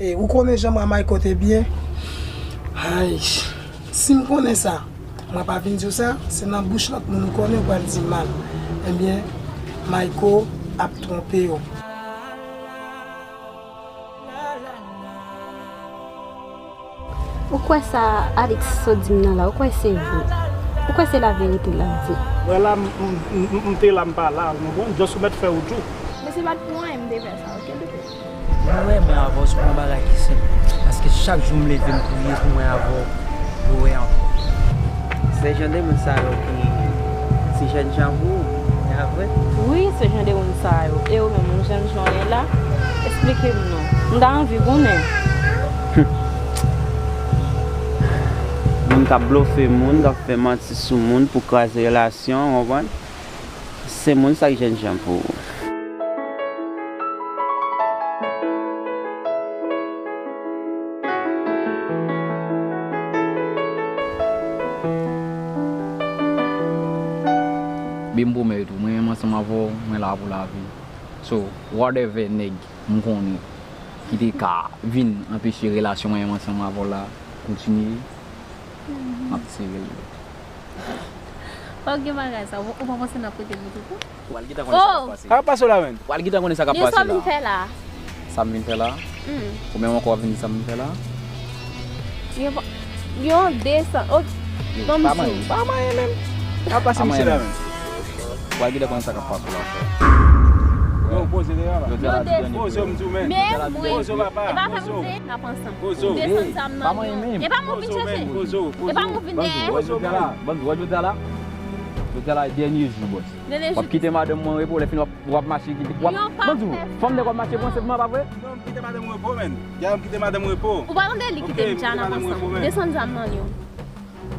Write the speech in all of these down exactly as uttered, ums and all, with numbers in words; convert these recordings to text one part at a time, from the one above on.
E, ou konnen jan mwen a Mayko te byen? Ay, si m konnen sa, mwen pa vin di w sa, se nan bouch lòt moun ou konnen ou pral di mal. Ebyen, Mayko ap twonpe w. Ou kwè sa Alex sot di m nan la, ou kwè se vre? Ou kwè se laverite l ap di? Wè la, m, m, m, m te la, m pa la, ou konprann? Just ou mèt fè wout ou. Men se pa t pou anyen m te fè sa, oke, doktè? Mwen renmen avè w, se pou yon bagay ki senp. Paske chak jou m leve, m priye pou mwen avè w rewè ankò. Se jan de moun sa yo ki se jènjan pou ou, e a vre? Wi, se jan de moun sa yo. E ou menm, yon jènjan w ye la? Esplike m non. M ta anvi konnen. Moun k ap blofe moun, k ap fè manti sou moun pou kraze relasyon, w konprann? Se moun sa k jènjan pou ou. Bi, m pwomèt ou, mwen menm ansanm avè w, mwen la pou lavi. So, whatever nèg m konnen ki te ka vin anpeche relasyon mwen menm ansanm avè w la kontinye, m ap tire l. Pa gen bagay sa, ou, ou pa panse n ap rete pou toutan? Ou al gentan konnen sa k ap pase. Sa k ap pase w la menm? Ou al gentan konnen sa k ap pase la. Sa m vin fè la. Sa m vin fè la? Ou menm ankò w ap vin di sa m vin fè la? Yo pa, yo desann. Oh, non, pa manyen, pa manyen menm. Sa k ap pase misye la menm? Ou al gentan konnen sa k ap pase w la frè. Yo poze devan la. Yo desann. Poze w, m di w menm. Poze w papa. E pa fè m vle n ap ansanm. Poze w. Desann zam nan. E pa m ou vin chèche. E pa m ou vin dèyè. Bann jodi a la, bann jodi a la. Jodi a la e dènye jou bòs. W ap kite madanm mwen repo, lè fini w ap, w ap mache kite. W ap, ban di w, fanm nèg w ap mache pran se pou mwen, pa vre? Non, m kite madanm mwen repo, menn. Ya, m kite madanm mwen repo. Ou pa tande li kite m dja n ap ansanm. Desann zam nan, Lyon.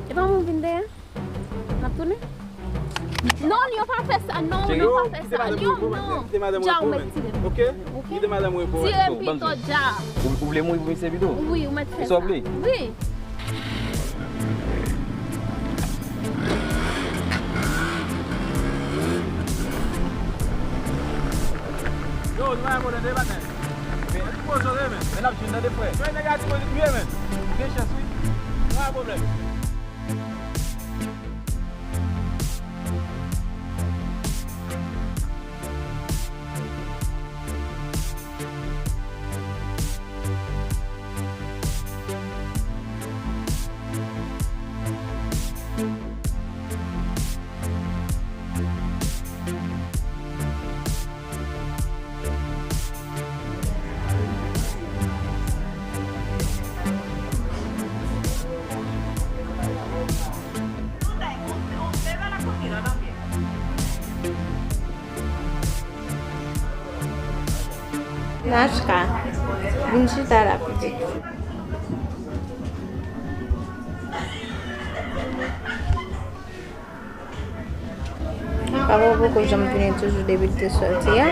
E pa mwen vin dèyè? N ap tounen? Non, Lyon, pa fè sa. Non, Lyon, pa fè sa. Lyon, non. Dja, ou mèt tire. Ok? Kite madanm mwen repo. Tire m pito, dja. Ou, ou vle mouri pou misye pito? Wi, ou mèt fè sa. Wi. Yo, nou pa pwoblèm de bagay. Men, men, men n ap jwenn nan de frè. Men nèg a di mwen li touye, men. Gen chans, wi. Nou pa pwoblèm. Nachka, vin chita la pitit. Papa w poko janm tounen toujou depi l te sòti a?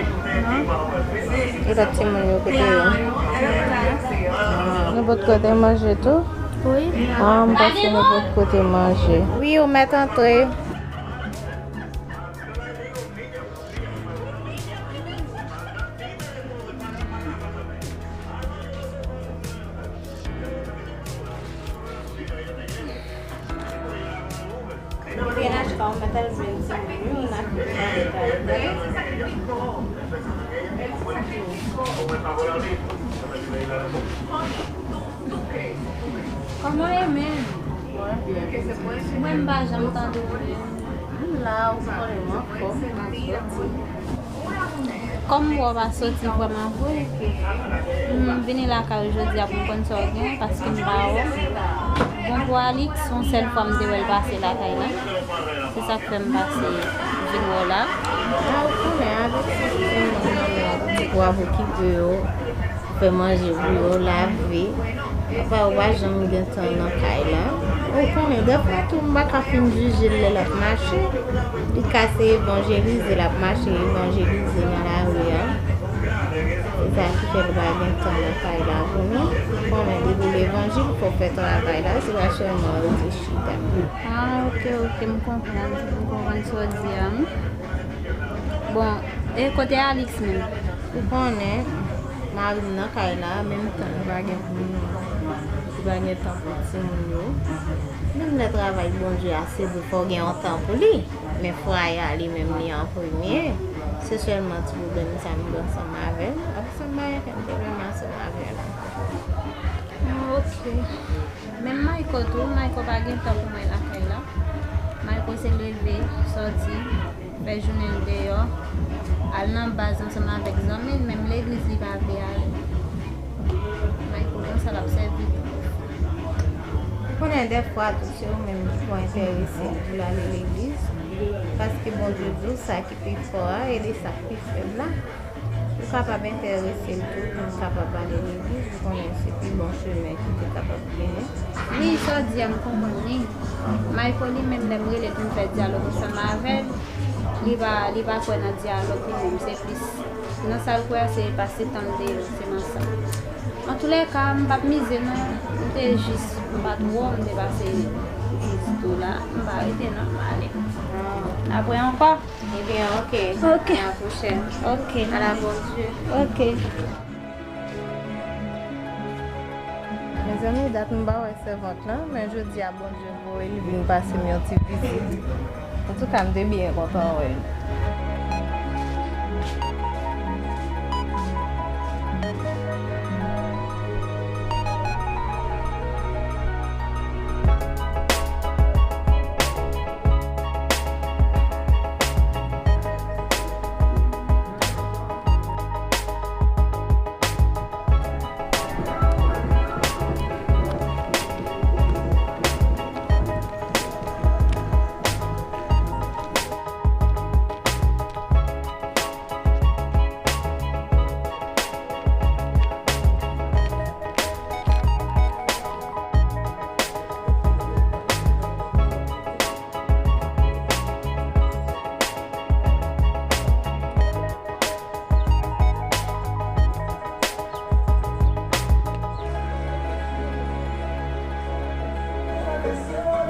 E lòt timoun yo kote yo? Nou potko te manje tou? Wi. Ah, m panse nou potko te manje. Wi, ou mèt antre. Kòman e menm? Mwen m pa janm tande w menm. M la, ou konnen m anfòm, m ap soti. Kòm m wè w pa soti vrèman vre, m vini lakay ou jodi a pou m konn sa w gen, paske m pa wè w. Bon, pou Alix, se yon sèl fwa m te wè l pase lakay la. Se sa k fè m pase vin wè w la. A, ou konnen, Alix se timoun nan, pou ap okipe yo. Fè manje pou yo, lave. Apa, ou pa janm gen tan nan kay la. Ou konnen, dèfwa tou, m pa ka fin jije l lè l ap mache. Li ka se evanjelize, l ap mache evanjelize nan lari a. Se sa ki fè l pa gen tan nan kay la pou nou. Ou konnen, depi levanjil, fò w fè travay la, se pa sèlman rete chita. Ah, ok, ok, m konprann. M konprann sa w di a, wi. Bon, e kote Alix menm? Ou konnen, Mari m nan kay la, menm tan li pa gen pou nou, li pa gen tan pou timoun yo. Menm lè travay Bondye a, se vre, fò w gen yon tan pou li. Men fwaye a li menm, li an premye. Se sèlman ti pwoblèm sa m gen ansanm avè l. Apre sa, m pa gen okenn pwoblèm ansanm avè l ankò. Ah, ok. Menm Mayko tou, Mayko pa gen tan pou mwen lakay la. Mayko se leve, sòti, fè jounen l deyò, al nan baz ansanm avèk zanmi l, menm legliz li pa vle ale. Mayko konsa l ap sèvi tou. Ou konnen dèfwa tou se ou menm ki pral enterese l pou l ale legliz, paske Bondye di w sa ki pi fò a, ede sa k pi fèb la. Ou kapab enterese l tou pou l kapab ale legliz, ou konnen se pi bon chemen ki te kapab genyen. Wi, sa w di a, m konprann li. Mayko li menm, lè m rele l pou m fè dyalòg ansanm avè l, li pa, li pa kwè nan dyalòg li menm, se plis nan sa l kwè a, se pase tan l deyò, se nan sa. Antoulèka, m p ap mize non, m te jis, m pa t wè w, m te pase jis tou la, m pa rete non, m ale. Apre ankò. Ebyen, ok. Ok. A la pwochèn. Ok. A la Bondye. Ok. Mezanmi, dat m pa wè sèvant lan, men jodi a Bondye voye l vin pase m yon ti vizit. Antouka, m te byen kontan wè l.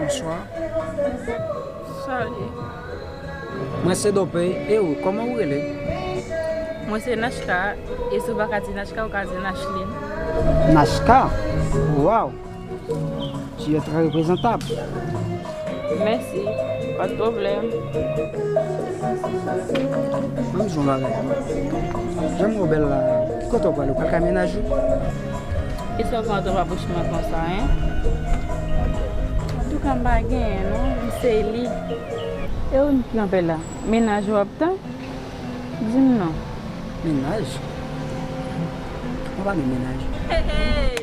Bonswa. Salut. Mwen se Dopey. E ou, kòman ou rele? Mwen se Nachka, e si w pa ka di Nachka, ou ka di Nachline. Nachka? Waw! Tu es très représentable. Mèsi, pa t pwoblèm. Ban m di w yon bagay. Jan m wè w bèl la, ki kote w prale? Ou pral kay mennaj ou? Kisa w fè antre pa bouch mwen konsa, en? Antouka, m pa genyen, non. M se li. E ou menm ki kanpe la? Mennaj ou ap tann? Di m non. Mennaj? Mwen pa gen mennaj. Hey, hey!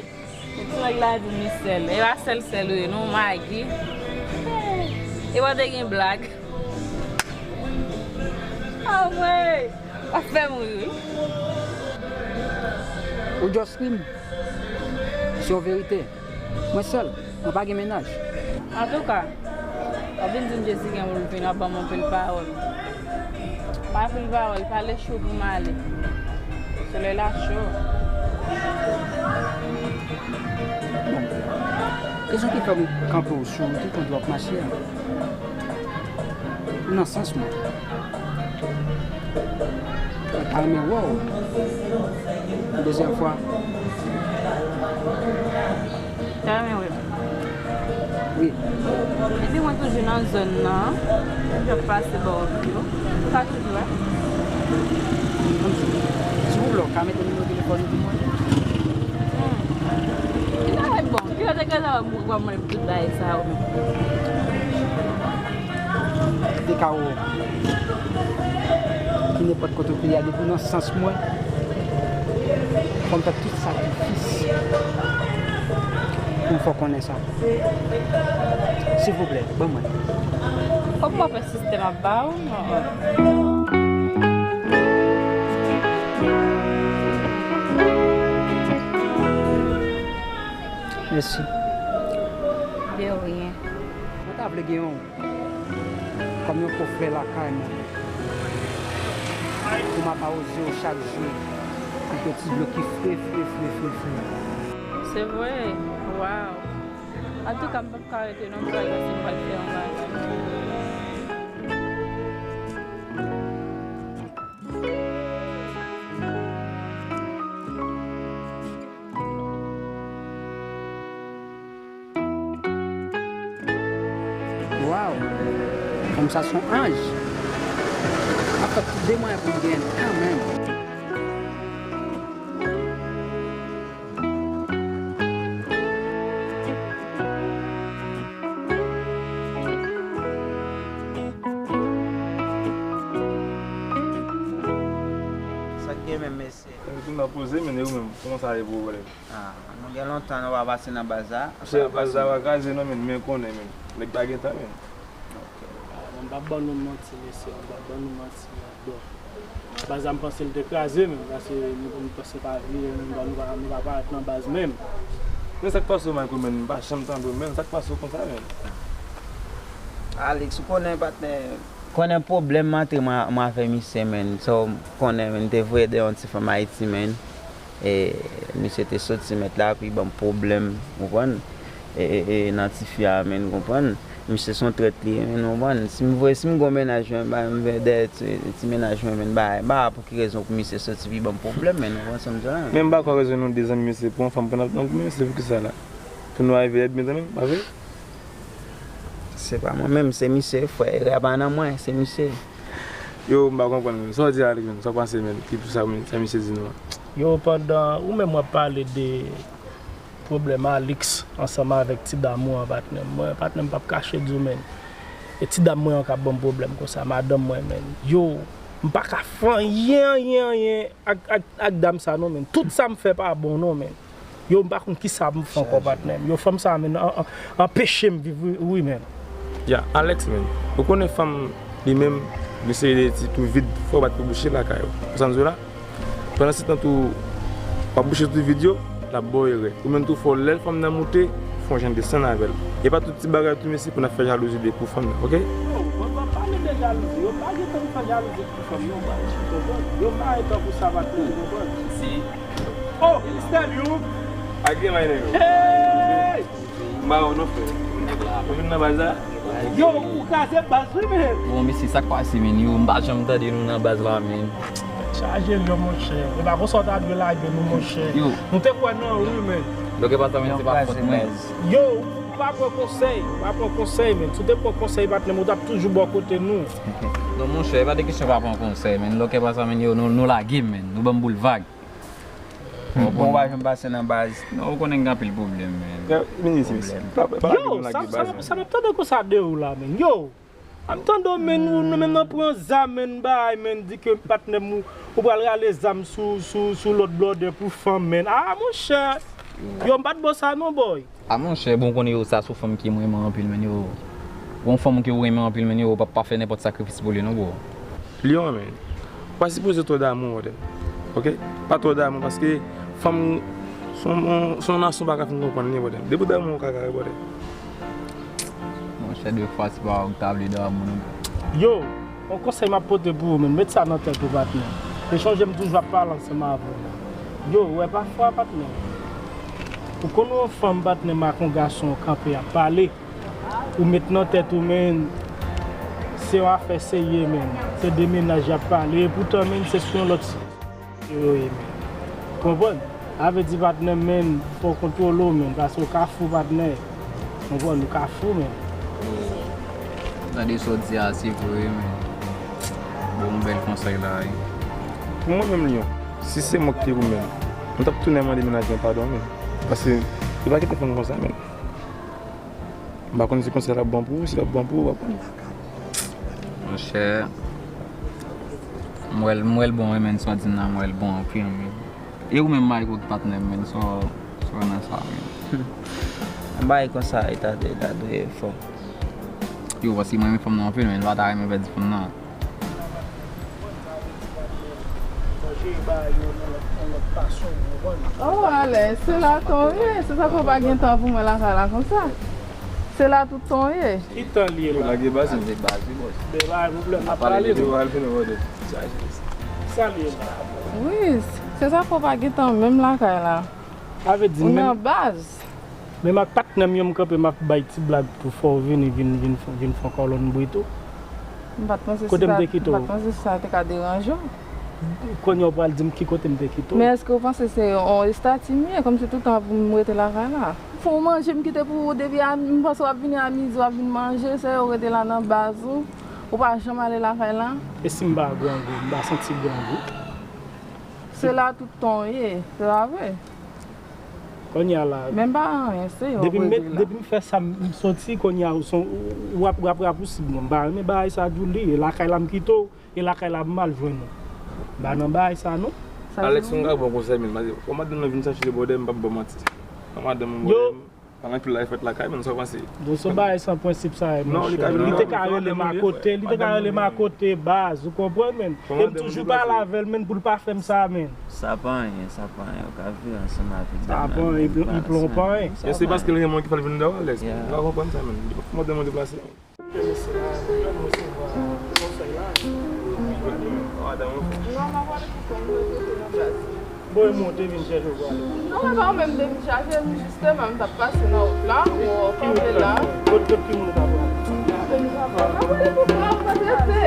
Ti nèg la di m li sèl. E pa sèl sèl ou ye, non, Magi. E pa te gen blag. Anmwey! W ap fè m ri, wi. Ou just ri m. Se yon verite. Mwen sèl. Mwen pa gen mennaj. Antouka, w ap vin di m Jezi gen pou l vin, w ap ban m anpil pawòl. Pa anpil pawòl, pale cho pou m ale. Solèy la cho. Bon, rezon ki fè m kanpe w sou wout ou pandan w ap mache a. Nan sans mwen. Mwen ta renmen wè w yon dezyèm fwa. Ta renmen wè m? Wi. Epi mwen toujou nan zòn nan. Toujou ap pase bò w yo. Ou pa toujou wè? Kòmsi, silvouplè, w ka mete nimewo telefòn ou pou mwen? Hmm. Ki bagay bon. Kilè te gentan wè m pou w ap mande m tout bagay sa yo menm? Te ka wè w. Ki nenpòt kote w te ye a, depi w nan sans mwen, fò m fè tout sakrifis pou m fè w konnen sa. Silvouplè, ban mwen. Kòman w ap fè sistèm ap ba w? Non. Mèsi. De rien. Mwen ta vle gen yon kòm yon po flè lakay mwen. Pou m ap awoze yo chak jou. Pou ke ti dlo ki fre, fre, fre, fre, fre. Se vre? Waw. Antouka, m p ap ka rete non, m pral pase, m pral fè yon bagay. Kòm sa se yon anj. M ap fè tout de mwayen pou m genyen l kanmenm. Sa k gen menm, mesye? Epi m ap poze, men e ou menm, kòman sa ye pou ou, brother? Ah, nou gen lontan nou pa pase nan baz la. Mesye, baz la pa kraze non, men, men konnen, men. Nèg pa gen tan, men. Ok. Ah, bon, m p ap ban nou manti, mesye, m p ap ban nou manti, men, bon. Baz la, m panse l te kraze, men, paske nou, nou panse pa vire, nou, nou pa, nou pa parèt nan baz menm. Men sa k pase w, Michael, men, m pa janm tande w, men, sa k pase w konsa, men? Alex, ou konnen, patnè, konnen pwoblèm m antre mwen, mwen avè misye, men, sa w konnen, men, te voye de yon ti fanm Ayiti, men. E, misye te soti mèt la, epi ban m pwoblèm, ou konprann? E, e, e, nan tifi a, men, ou konprann? Misye se yon trèt li ye, men, ou konprann? Si m voye, si m gon mennaj, men, ba, m vè dèyè ti, ti mennaj mwen, men, ba, ba, pou ki rezon pou misye soti, epi ban m pwoblèm, men, ou konprann sa m di w la? Men m pa kwè rezon nou de zanmi misye pou yon fanm pou n ap nan goumen, se pou ki sa la? Pou nou rive èd, men, pa vre? Se pa mwen menm, se misye, frè. Erè a pa nan mwen, se misye. Yo, m pa konprann, men. Sa w di a, Alex, men? Sa w panse, men? Ki pou sa, men, sa misye di nou an? Yo, pandan ou menm w ap pale de pwoblèm Alex ansanm avèk ti dam ou an, patnè m. Mwen, patnè m, p ap kache di w, men. E ti dam mwen an k ap ban m pwoblèm konsa, madanm mwen, men. Yo, m pa ka fè anyen, anyen, anyen ak, ak, ak dam sa non, men. Tout sa m fè pa bon non, men. Yo, m pa konn kisa m fè ankò, patnè m. Yo, fanm sa a, men, an-, an-, anpeche m viv, wi, wi, men. Ya, Alex, men. Ou konnen fanm, li menm, li se de ti twou vid, fò w bat pou bouche lakay ou. Ou sa m di w la? Pandan se tan tou, w ap bouche twou vid yo, l ap ba w erè. Ou menm tou, fò w lè fanm nan moute, fè yon jan desann avè l. E pa tout ti bagay tou, mesye, pou n ap fè jalouzi de pou fanm nan, oke? Yo, mwen pa pale de jalouzi. Yo pa gen tan pou fè jalouzi pou fanm nan, baz. Ou konprann? Yo marye tankou sa, patnè m, ou konprann? Si. Oh, Mister Luke! Agi may nèg yo. Hey! M ba yo non, frè. Ou vin nan baz la? Yo, ou kraze baz wi, men. Bon, mesye, sa k pase, men? Yo, m pa janm tande nou nan baz la, men. Chaje l, yo, monchè. E pa konsa w ta dwe lage nou, monchè. Yo. Nou te kwè nan ou, men. Lòk e pa sa, men, se pa fòt mwen. Yo, ou pa pran konsèy, ou pa pran konsèy, men. Si w te pran konsèy, patnè m, ou t ap toujou bò kote nou. Non, monchè, e pa de kesyon pa pran konsèy, men. Lòk e pa sa, men, yo, nou, nou lage m, men. Nou ban m boul vag. Bon, ou pa janm pase nan baz. Non, ou konnen gen anpil pwoblèm, men. Yo, minis, minis. Pwoblèm. Pa, pa lage nou lage baz, men. Yo, sa, sa, sa m ap tande konsa de ou la, men. Yo! M tande w, men, ou, nou menm nan pran zam, men, bay, men, di ke patnè m, ou, ou pral rale zam sou, sou, sou lòt blòdè pou fanm, men. Ah, monchè! Yo, m pa t bo sa non, boy. Ah, monchè, bon, konnen yo, sa se yon fanm ke m renmen anpil, men, yo. Yon fanm ke w renmen anpil, men, yo, w p ap pa fè nenpòt sakrifis pou li, non, bro. Lyon, men. Ou pa sipoze twò damou, brother. Oke? Pa twò damou, paske fanm, se yon, se yon nasyon pa ka fin konprann li, brother. Depi w damou, ou ka kare, brother. Monchè, de fwa, se pa ou k ta vle damou, non. Yo, yon konsèy m ap pote pou ou, men, met sa nan tèt ou, patnè. E chonje m toujou ap pale ansanm avè w. Yo, ou wè pafwa, patnè. Ou konn yon fanm, patnè m, ak yon gason kanpe ap pale. Ou met nan tèt ou, men, se yon afè serye, men. Se de mennaj y ap pale. Epoutan, men, se sou yon lòt yo ye, men. Konprann? Sa vle di, patnè m, men, fò w kontwole w, men, paske w ka fou, patnè. Konprann? Ou ka fou, men. Tande sa w di a, se vre, men. Bon, yon bèl konsèy la, wi. Mwen menm, Lyon, si se mwen ki te ou menm, mwen t ap tounen mande mennaj mwen padon, men. Paske, yo pa kite fanm konsa, men. M pa konn si konsèy la bon pou ou, si l ap bon pou ou, w ap konn. Monchè, m wè l, m wè l bon, wi, men, sa w di m nan, m wè l bon anpil, men. E ou menm, Mayko, ki patnè m, men, sa w, sa w nan sa, men? Yon bagay konsa, e ta, e ta dwe fò. Yo, paske mwen renmen fanm nan anpil, men, m pa ta renmen pèdi fanm nan. Oh, alè, se la tan w ye. Se sa fè w pa gen tan pou mwen lakay la konsa. Se la tout tan w ye. Ki tan l ye la? Lage baz, lage baz, wi, bòs. De bagay pwoblèm ap pale, nou. Sa l ye la? Wi, se sa fè w pa gen tan menm lakay la. Sa vle di ou nan baz. Menm ak patnè m yo, m kanpe, m ap bay ti blag pou fè w vini, vin, vin, vin fè yon kòlonbrit ou. M pa t panse si sa, m pa t panse si sa te ka deranje w. Kounye a w pral di m ki kote m te kite w. Men èske w panse se yon estati m ye, kòmsi tout tan pou m rete lakay la? Fò w manje, m kite pou ou depi a, m panse w ap vini a midi, w ap vin manje, se ou rete la nan baz ou. Ou pa janm ale lakay la? E si m pa grangou, m pa santi grangou? Se la tout tan w ye, se pa vre? Kounye a la, men m pa anyen, se yo depi m met, depi m fè sa, m soti, kounye a ou son, w ap, w ap rapousib non. M pa renmen bagay sa, Djoulie, e lakay la m kite w, e lakay la m al jwenn ou. M pa nan bagay sa non. Alex, yon gad bon konsèy, men, paske, kòm madanm nan vin chache li bòdè, m p ap ba w manti. Kòm madanm mwen bòdè, m, pa gen anpil bagay fèt lakay, men sa w panse? Bon, se bagay san prensip sa ye, monchè. Li te ka rele m akote, li te ka rele m akote, baz, ou konprann, men. E m toujou pale avè l, men, pou l pa fè m sa, men. Sa pa anyen, sa pa anyen. Ou ka viv ansanm avèk dam nan, men li pa ansanm avèk nou. Sa pa anyen, li plon pa anyen. E se paske l gen moun ki fè l vin dèyè w, Alex. Ou ka konprann sa, men. Li pa fè madanm mwen deplase. Mesye la, li menm resevwa konsèy la. Non, m ap ale pou kò m, mwen rete nan baz. Bon, e mwen te vin chèche w pou ale. Non, e pa ou menm te vin chache m, jisteman, m t ap pase nan wout la, m wè w kanpe la. Kot, kot ki moun ou t ap pale? Kot ki moun ou t ap pale? M ap ale pou kò m, mwen rete.